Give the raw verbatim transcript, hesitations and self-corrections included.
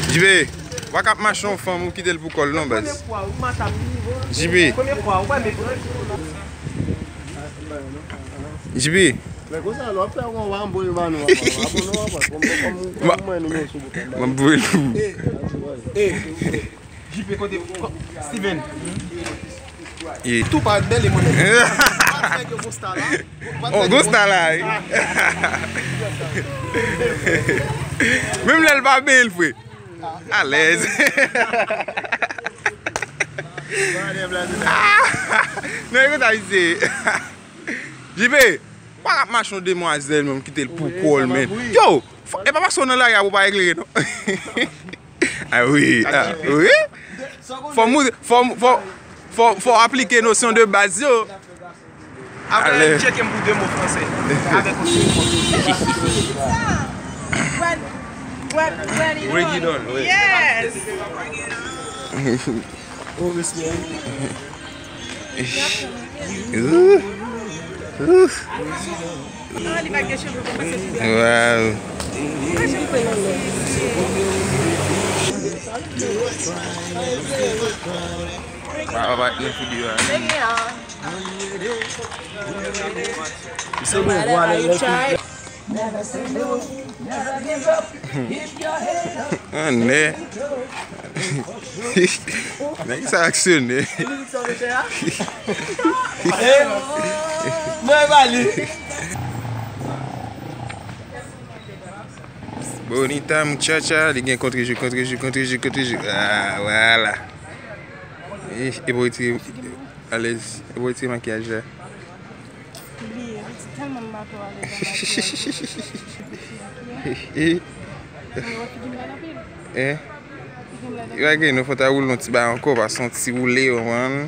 J P, w pa ka ap mache yon fanm ou kite l pou kò l non, baz. J P. J P. Men konsa, lè w ap fè yon anvoye ba nou, papa. Papa, nou, papa. Kòm, kòm, kòm mwen, nou, nou sou bout. M ap voye l pou ou. J P kote Steven. Tou pa bèl e mwen menm. Gon sta la. Oh, gon sta la, wi. Menm lè l pa benyen l fre. Alèz. Non, ekout, ayisyen. J P, pa ap mache yon demwazèl, menm kite l pou kò l, men. Yo, e pa paske w nan lari a pou w pa eklere, non. Ah wi, ah wi. Fò mou-, fò, fò, fò, fò aplike nosyon de baz yo. Apre, tcheke m pou de mo franse. Avèk yon seri mo. Well, well, well, you know. Reggaeton, wi. Yes. Oh, respect. Ooh. Ooh. Wow. Wow, wow, nan videyo a. Anè. Nèg sa aksyone. Bonita muchacha, li gen kontrejou, kontrejou, kontrejou, kontrejou. Ah, vwala. E, e pou retire, alèz, e pou retire makiyaj la. Bliye, li di tèlman m pa twò alèz nan makiyaj. Mwen wè figi m bèl anpil. Eh? Figi m bèl anpil. Yo, gen nou fò ta woule yon ti bagay ankò, pase yon ti woule, w konprann?